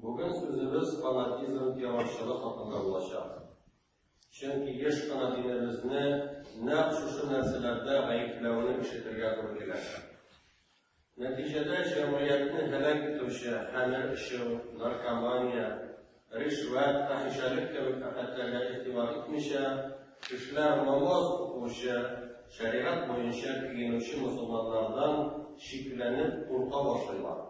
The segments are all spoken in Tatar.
Бүген сүзебез фанатизм, террорчылык хакында булачак. Чөнки еш кына динебезне нәкъ шушы нәрсәләрдә гаепләүне ишетергә туры килә. Нәтиҗәдә җәмгыятьне һәлак итүче хәмер эчү, наркомания, ришвәт, фәхишәлек кебек афәтләргә игътибар итмичә, кешеләр намаз укучы, шәригать буенча киенүче мосылманнардан шикләнеп курка башлыйлар.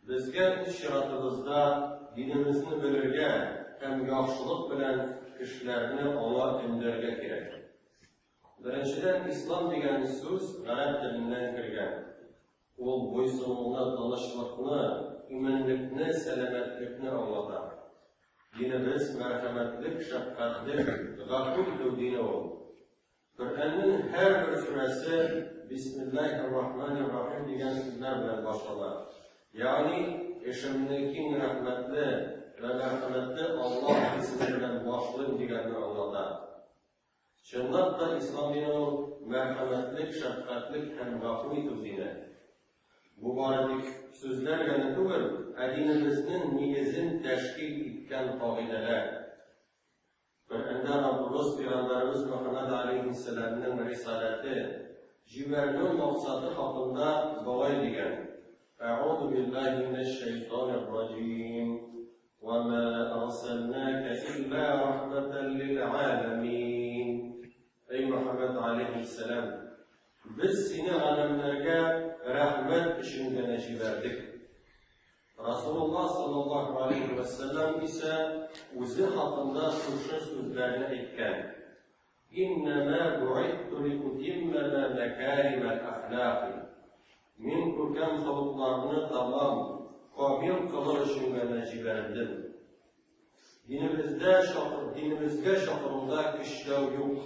Безгә үз чиратыбызда динебезне белергә һәм яхшылык белән кешеләрне аңа өндәргә кирәк. Беренчедән, ислам дигән сүз гарәп теленнән кергән. Ул буйсынуны, тынычлыкны, иминлекне, сәламәтлекне аңлата. Динебез мәрхәмәтлек, шәфкатьлек, гафу итү дине ул. Коръәннең һәрбер сүрәсе Бисмиллаһир-рахманир-рахим дигән сүзләр белән башлана. Ягъни, эшемне киң рәхмәтле вә мәрхәмәтле Аллаһ исеме белән башлыйм дигәнне аңлата. Чынлап та ислам дине ул мәрхәмәтлек, шәфкатьлек һәм гафу итү дине. Бу бары тик сүзләр генә түгел, ә динебезнең нигезен тәшкил иткән кагыйдәләр. Коръәндә Раббыбыз Пәйгамбәребез Мөхәммәд алейһиссәламнең рисаләте, җибәрелү максаты хакында болай дигән: Әгъузу биллаһи минәш-шәйтанир раҗим. Вә мә арсәлнәкә илля рахмәтән лил галәмин. Әй Мөхәммәд алейһиссәлам, без сине галәмнәргә рәхмәт өчен генә җибәрдек. Расулуллаһ саллаллаһу алейһи вә сәлләм исә үзе хакында шушы сүзләрне әйткән. Иннәмә бу'итту лиутиммә мәкаримәл әхлаки. Мин күркәм холыкларны тәмам, камил кылыр өчен генә җибәрелдем. Динебездә чакыр, динебезгә чакыруда көчләү юк.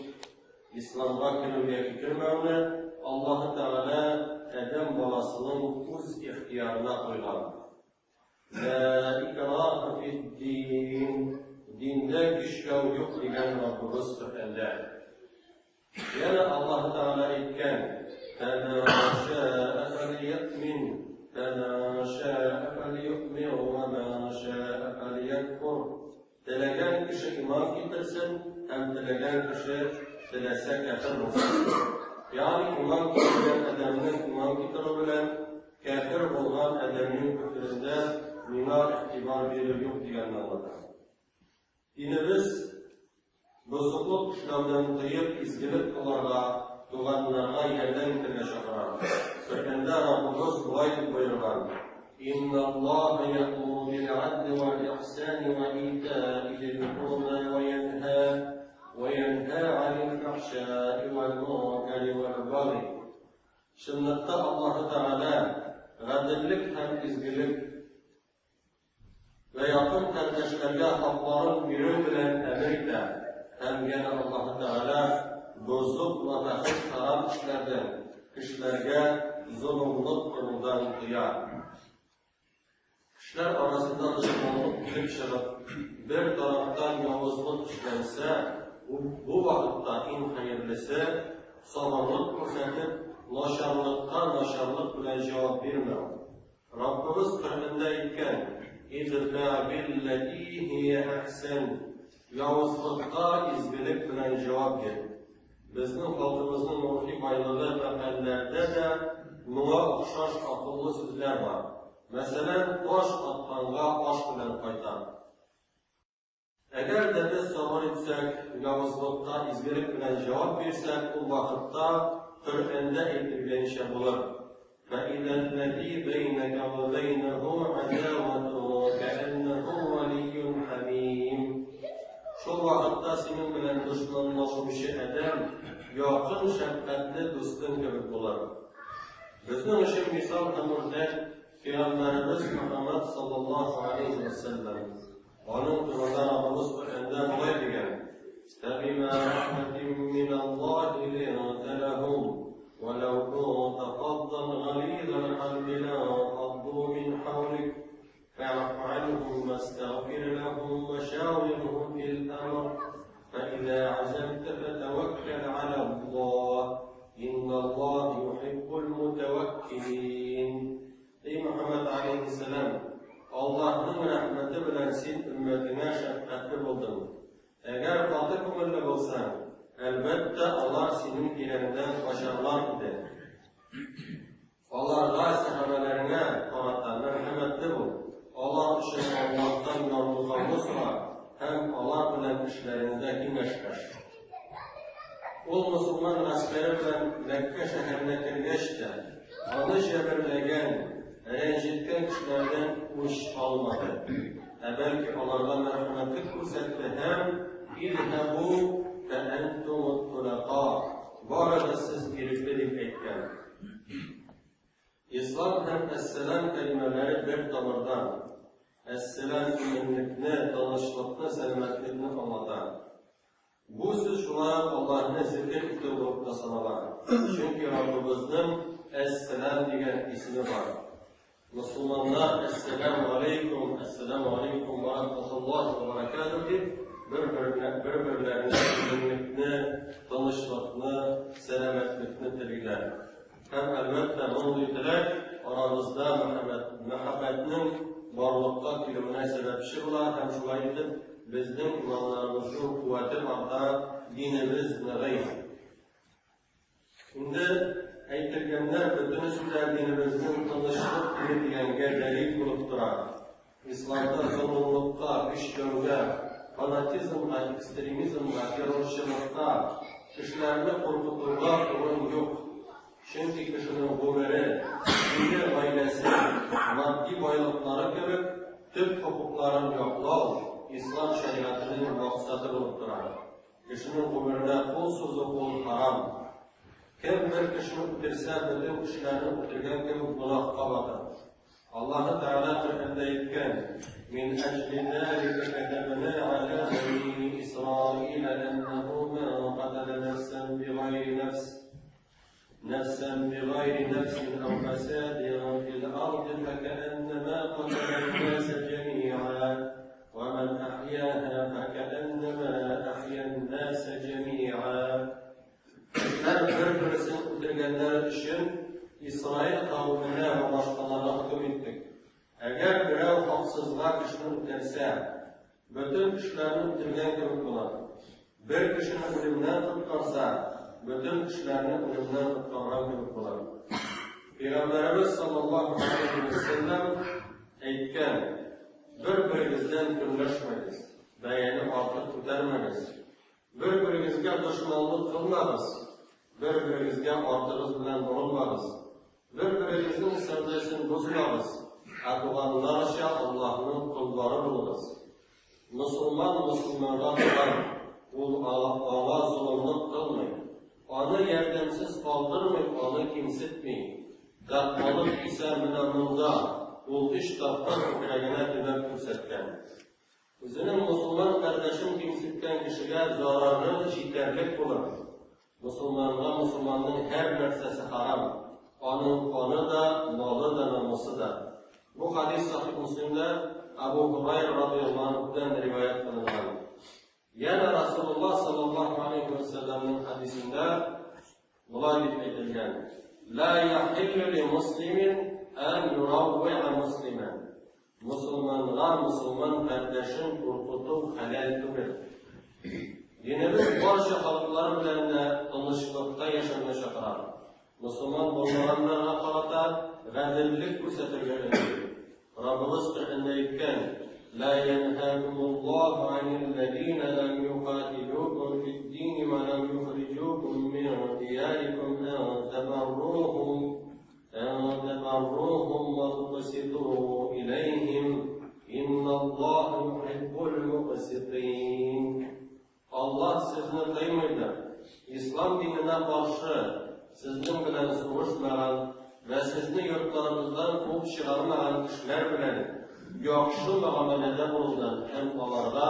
Исламга керү яки кермәүне Аллаһы Тәгалә адәм баласының үз ихтыярына куйган. Лә икраһа фид-дин. Диндә көчләү юк дигән Раббыбыз Коръәндә. Янә Аллаһ Тәгалә әйткән: "Фәмән шәә фәлйәмин, фәмән шәә фәлйүмин ва ман шәә фәлйәкфур." Теләгән кеше иман китерсен һәм теләгән кеше теләсә кяфер булсын. Ягъни иман китергән адәмнең иман китерү белән кяфер булган адәмнең көферендә миңа игътибар бирү юк дигәнне аңлата. Динебез бозыклык эшләүдән тыеп, изгелек кылырга, туганнарга ярдәм итәргә чакыра. Коръәндә Раббыбыз болай дип боерган: Инналлаһа я'муру бил-'адли вал-ихсани ва итаи зил-курба ва янһа ва янһа 'анил-фахшаи вал-мункари вал-баги. Чынлыкта Аллаһы Тәгалә гаделлек һәм изгелек вә якын кардәшләргә хакларын бирү белән әмер итә һәм янә Аллаһы Тәгалә бозык вә фәхиш харам эшләрдән, кешеләргә золымлык кылудан тыя. Кешеләр арасында дошманлык килеп чыгып, бер тарафтан явызлык эшләнсә, бу вакытта иң хәерлесе, сабырлык күрсәтеп, начарлыкка начарлык белән җавап бирмәү. Раббыбыз Коръәндә әйткән, Идфә билләти һия әхсән, явызлыкка изгелек белән җавап бир. Безнең халкыбызның рухи байлыгы мәкальләрдә дә моңа охшаш акыллы сүзләр бар. Мәсәлән, таш атканга аш белән кайта. Әгәр дә без сабыр итсәк, явызлыкка изгелек белән җавап бирсәк, ул вакытта Коръәндә әйтелгәнчә булыр, فَإِذَا الَّذِي بَيْنَكَ وَبَيْنَهُ عَدَاوَةٌ كَأَنَّهُ وَلِيٌّ حَمِيمٌ. Шул вакытта синең белән дошманлашучы адәм якын шәфкатьле дустың кебек булыр. Безнең өчен мисал һәм үрнәк Пәйгамбәребез Мөхәммәд саллаллаһу алейһи ва сәлләм. Аның турында Раббыбыз Коръәндә болай дигән: "Фәбима рахматин миналлаһи линта ләһум, ва лау кунта фаддан гализал кальби ланфадду мин хәүлик, фәгъфу анһум вастагфир ләһум ва шавирһум фил амр, фәиза азамта фәтәвәккәл галаллаһ, инналлаһ юхиббул мутәвәккилин." Эй Мөхәммәд алейһиссәлам, Аллаһы Аллаһның рәхмәте белән син өммәтеңә шәфкатьле булдың. Әгәр каты күңелле булсаң, әлбәттә, алар синең тирәңдән качарлар иде. Аларга, сәхабәләреңә карата мәрхәмәтле бул, алар өчен Аллаһтан ярлыкауны сора һәм алар белән эшләреңдә киңәшләш. Ул мосылман гаскәре белән Мәккә шәһәренә кергәч тә, аны җәберләгән, рәнҗеткән кешеләрдән үч алмады, ә бәлки аларга мәрхәмәтлек күрсәтте һәм Идһәбу фәәнтумут тулака, барыгыз сез ирекле дип әйткән. Ислам һәм әссәлам кәлимәләре бер тамырдан. Әссәлам иминлекне, тынычлыкны, сәламәтлекне аңлата. Бу сүз шулай ук Аллаһны зикер итү булып та санала, чөнки Раббыбызның Әс-Сәлам дигән исеме бар. Мөселманнар Әс-Сәламу алейкум, Әс-Сәламу алейкум ва рахматуллаһи ва баракатуһ дип бер-берләренә иминлекне, тынычлыкны, сәламәтлекне телиләр. Һәм, әлбәттә, мондый теләк арабызда мәхәббәтнең барлыкка килүенә сәбәпче була һәм шулай итеп безнең иманнарыбызның куәте арта, динебез ныгый. Инде әйтелгәннәр бөтенесе дә динебезнең тынычлык дине дигәнгә дәлил булып тора. Исламда золымлыкка, көчләүгә, фанатизмга, экстремизмга, террорчылыкка, кешеләрне куркытуга урын юк. Чөнки кешенең гомере, дине, гаиләсе, матди байлыклары кебек төп хокукларын яклау ислам шәригатенең максаты булып тора. Кешенең гомеренә кул сузу ул харам. Кем бер кешене үтерсә, бөтен кешеләрне үтергән кебек гөнаһка бата. Аллаһы Тәгалә Коръәндә әйткән: "Мин әҗли залика катабна аля бани Исраил әннәһу ман катала нәфсән бигайри нәфс нәфсән бигайри нәфсин ау фасадин фил арди фәкәәннәмә катала an-наса җәмиа ва ман ахьяһа фәкәәннәмә ахья an-наса җәмиа." Кешеләр бер-берсен үтергәннәре өчен Исраил кавеменә вә башкаларга хөкем иттек. Әгәр берәү хаксызга кешене үтерсә, бөтен кешеләрне үтергән кебек була. Бер кешене үлемнән коткарса, бөтен кешеләрне үлемнән коткарган кебек була. Пәйгамбәребез саллаллаһу алейһи вә сәлләм әйткән: Бер-берегездән көнләшмәгез, бәяне артык күтәрмәгез. Бер-берегезгә дошманлык кылмагыз, бер-берегезгә артыгыз белән борылмагыз, бер-берегезнең сәүдәсен бозмагыз, ә туганнарча Аллаһның коллары булыгыз. Мосылман мосылманга туган, ул аңа золымлык кылмый, аны ярдәмсез калдырмый, аны кимсетми. Тәкъвалык исә менә монда, ул өч тапкыр күкрәгенә төбәп күрсәткән. Үзенең мосылман кардәшен кимсеткән кешегә зарары җитәрлек булыр. Мосылманга мосылманның һәр нәрсәсе харам, аның каны да, малы да, намусы да. Бу хадис Сахих Муслимда Абу Һурайра радыяллаһу анһудан риваять кылынган. Янә Расулуллаһ саллаллаһу алейһи ва сәлләмнең хадисендә болай дип әйтелгән: Ла яхиллю ли муслимин ан юравви'a муслиман. Мосылманга мосылман кардәшен куркыту хәләл түгел. Динебез барча халыклар белән дә тынычлыкта яшәүгә чакыра. Мосылман булмаганнарга карата гаделлек күрсәтергә өнди. Раббыбыз Коръәндә әйткән: "Ла янһакумуллаһу анил-лазина лам юкатилукум фид-дин ва лам юхриҗукум мин диярикум ан табаррухум ан табаррухум ва туқситу иләйһим инналлаһа юхиббул муқситин." Аллаһ сезне тыймыйдыр, ислам диненә каршы сезнең белән сугышмаган вә сезне йортларыгыздан куып чыгармаган кешеләр белән яхшы мөгамәләдә булудан һәм аларга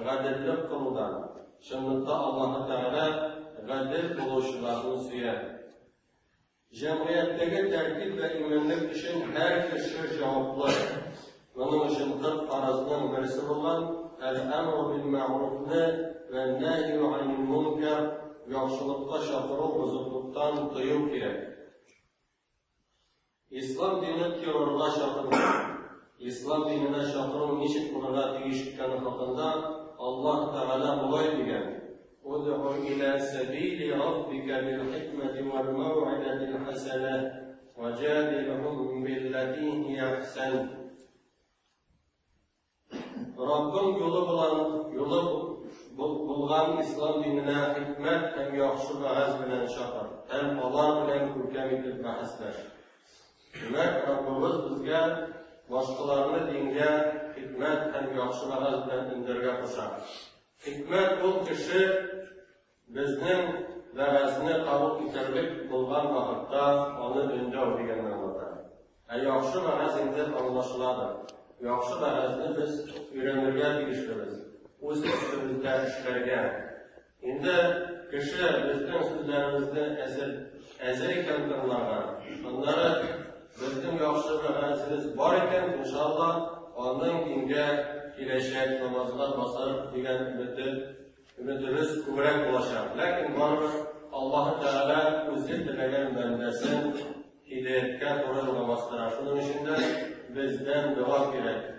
гаделлек кылудан. Чынлыкта Аллаһы Тәгалә гадел булучыларны сөя. Җәмгыятьтәге тәртип вә иминлек өчен һәр кеше җаваплы. Моның өчен 40 фарызның берсе булган Әл-әмру бил-мәгъруфны вән-нәһью анил-мункар, яхшылыкка чакыру, бозыклыктан тыю кирәк. Ислам дине террорга чакырмый. Ислам диненә чакыру ничек булырга тиеш икәне хакында Аллаһ Тәгалә болай дигән, Удгу иля сәбили раббика бил хикмәти вәл мәүгыйзәтил хәсәнә, вәҗадилһум билләти һия әхсән. Раббың юлы булан, юлы булган ислам диненә хикмәт һәм яхшы вәгазь белән чакыр һәм алар белән күркәм итеп бәхәсләш. Димәк, Раббыбыз безгә башкаларны дингә хикмәт һәм яхшы вәгазь белән өндәргә куша. Хикмәт ул кеше безнең вәгазьне кабул итәрлек булган вакытта аны өндәү дигәнне аңлата. Ә яхшы вәгазь инде аңлашыладыр. Яхшы вәгазьне без өйрәнергә тиешлебез, үз өстебездә эшләргә. Инде кеше безнең сүзләребезне әзер, әзер икән тыңларга, аннары безнең яхшы вәгазебез бар икән, иншалла, аның дингә киләчәк намазга басар дигән өмете, өметебез күбрәк булачак. Ләкин барыбер Аллаһы Тәгалә үзе теләгән бәндәсен һидаяткә туры юлга бастыра. Шуның өчен дә бездән дога кирәк.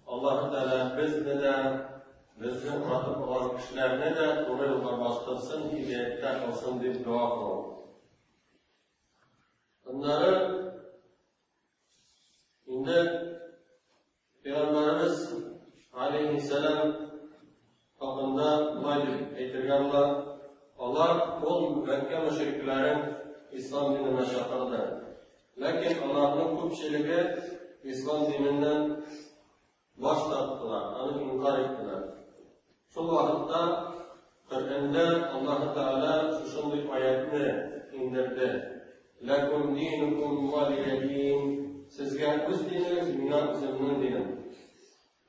Аллаһы Тәгалә безне дә Безне уратып алган кешеләрне дә туры юлга бастырсын, һидаяттә кылсын дип дога кылам. Аннары инде Пәйгамбәребез алейхиссалам хакында болай дип әйтергә була. Алар ул Мәккә мөшрикләрен ислам диненә чакырды. Ләкин аларның күпчелеге ислам диненнән Баш тарттылар, аны инкарь иттеләр. Шул вакытта Коръәндә Аллаһы Тәгалә шушындый аятьне иңдерде, Ләкум динукум валия дин, сезгә үз динегез, миңа үземнең динем.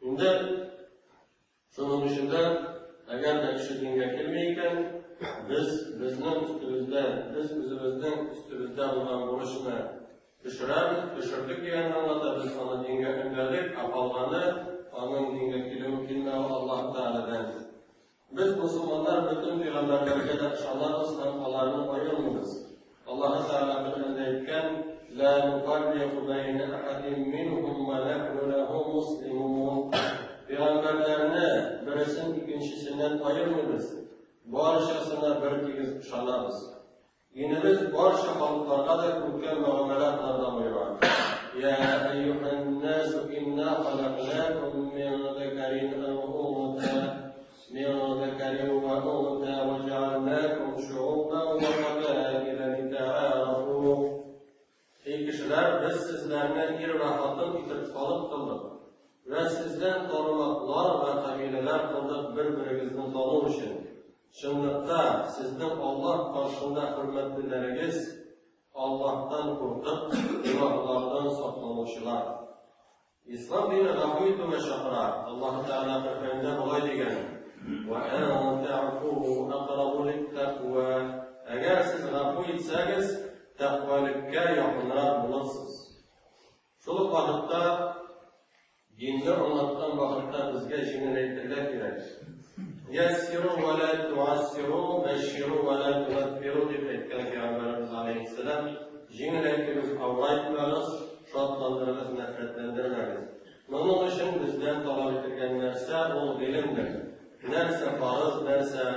Инде шуның өчен дә, әгәр дә кеше дингә килми икән, без безнең өстебездә, без үзебезнең өстебездә булган бурычны Төшерәбез, төшердек дигәнне аңлата, без аны дингә өндәдек, ә калганы, аның дингә килүе, килмәве Аллаһ Тәгаләдән. Без, мосылманнар, бөтен пәйгамбәрләргә дә ышанабыз һәм аларны аермыйбыз. Аллаһы Тәгалә Коръәндә әйткән, Лә нуфаррику бәйнә әхәдин минһум вә нәхну ләһу муслимун. Пәйгамбәрләрне бересен икенчесеннән аермыйбыз, барчасына бертигез ышанабыз. Динебез барча халыкларга да күркәм мөгамәлә кылырга боера. Я әйюһән-насу инна халакнакум мин закарин ау унса мин закарин ва унса ва җаалнакум шуубан ва кабаила литаарафу. Эй кешеләр, без сезләрне ир вә хатын итеп халык кылдык вә сездән тармаклар вә кабиләләр кылдык бер-берегезне тану өчен. Чынлыкта, сезнең Аллаһ каршында хөрмәтлеләрегез, Аллаһтан куркып, гөнаһлардан сакланучылар. Ислам дине гафу итүгә чакыра. Аллаһы Тәгалә Коръәндә болай дигән: "Ва ан та'фу акрабу лит-таква". Әгәр сез гафу итсәгез, тәкъвалеккә якынрак булырсыз. Шул ук вакытта динне аңлаткан вакытта безгә җиңеләйтергә кирәк. Яссиру ва ла туассиру, бәшширу ва ла тунаффиру дип әйткән Пәйгамбәребез алейһиссәлам, җиңеләйтегез, авырайтмагыз, шатландырыгыз, нәфрәтләндермәгез. Моның өчен бездән таләп ителгән нәрсә ул гыйлемдер. Нәрсә фарыз, нәрсә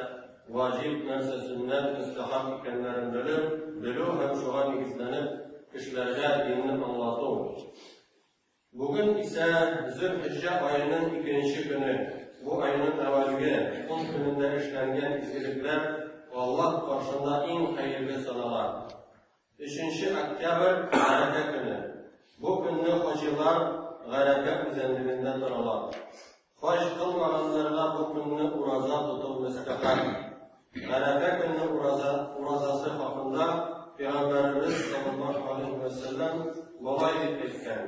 ваҗиб, нәрсә сөннәт, мөстәхәб икәннәрен белеп, белү һәм шуңа нигезләнеп кешеләргә динне аңлату. Бүген исә Зөлхиҗҗә аеның икенче көне. Бу айның әүвәлге ун көнендә эшләнгән изгелекләр Аллаһ каршында иң хәерле санала. Өченче октябрь, Гарәфә көне. Бу көнне хаҗилар Гарәфә үзәнлегендә торалар. Хаҗ кылмаганнарга бу көнне ураза тоту мөстәхәб. Гарәфә көнне ураза, уразасы хакында Пәйгамбәребез саллаллаһу алейһи вә сәлләм болай дип әйткән,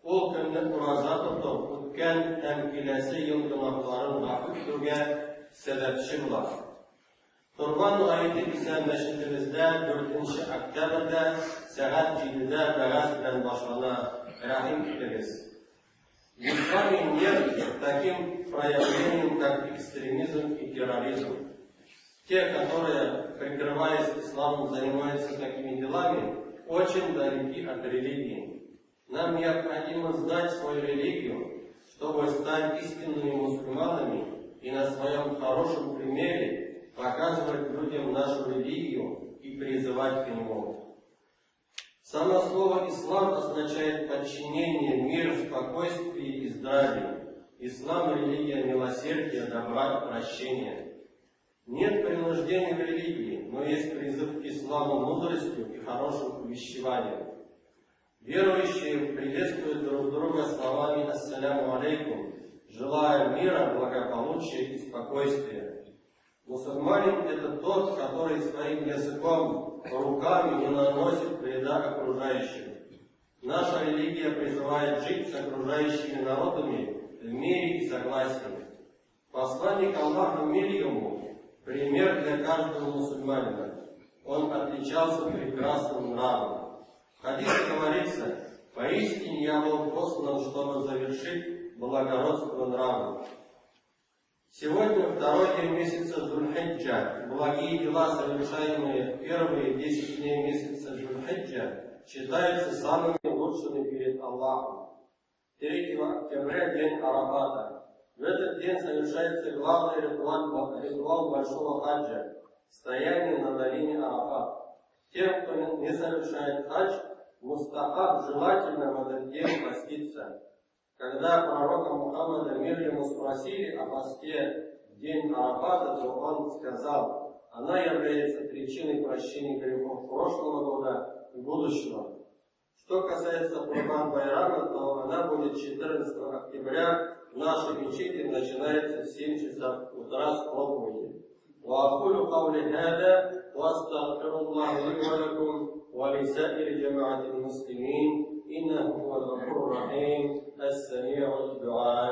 Ул көнне ураза тоту үткән һәм киләсе ел гөнаһларын гафу итүгә сәбәпче була. Корбан гаете исә мәчетебездә 4 октябрьдә сәгать 7-дә вәгазь белән башлана, рәхим итегез. Ислами нет таким проявлением, как экстремизм и терроризм. Те, которые, прикрываясь исламом, занимаются такими делами, очень далеки от религии. Нам необходимо знать свою религию, чтобы стать истинными мусульманами и на своем хорошем примере показывать людям нашу религию и призывать к нему. Само слово «ислам» означает подчинение, мир, спокойствие и здравие. Ислам – религия милосердия, добра и прощения. Нет принуждения в религии, но есть призыв к исламу мудростью и хорошим увещеванием. Верующие приветствуют друг друга словами «Ассаляму алейкум», желая мира, благополучия и спокойствия. Мусульманин – это тот, который своим языком, руками не наносит вреда окружающим. Наша религия призывает жить с окружающими народами в мире и согласии. Посланник Аллаха, мир ему, пример для каждого мусульманина. Он отличался прекрасным нравом. В хадисе говорится: «Поистине я был послан, чтобы завершить благородство нрава». Сегодня второй день месяца Зуль-Хиджа. Благие дела, совершаемые в первые 10 дней месяца Зуль-Хиджа, считаются самыми лучшими перед Аллахом. 3 октября день Арафата. В этот день совершается главный ритуал большого хаджа – стояние на долине Арафат. Тем, кто не совершает хадж, мустахаб желательно в этот день поститься. Когда пророка Мухаммада, мир ему, спросили о посте в день Арафата, то он сказал: она является причиной прощения грехов прошлого года и будущего. Что касается Курбан Байрама, то она будет 14 октября в нашей мечети, начинается в 7 часов утра с проповеди. وأقول قولي هذا وأستغفر الله لي ولكم ولسائر جماعة المسلمين إنه هو الغفور الرحيم السميع الدعاء.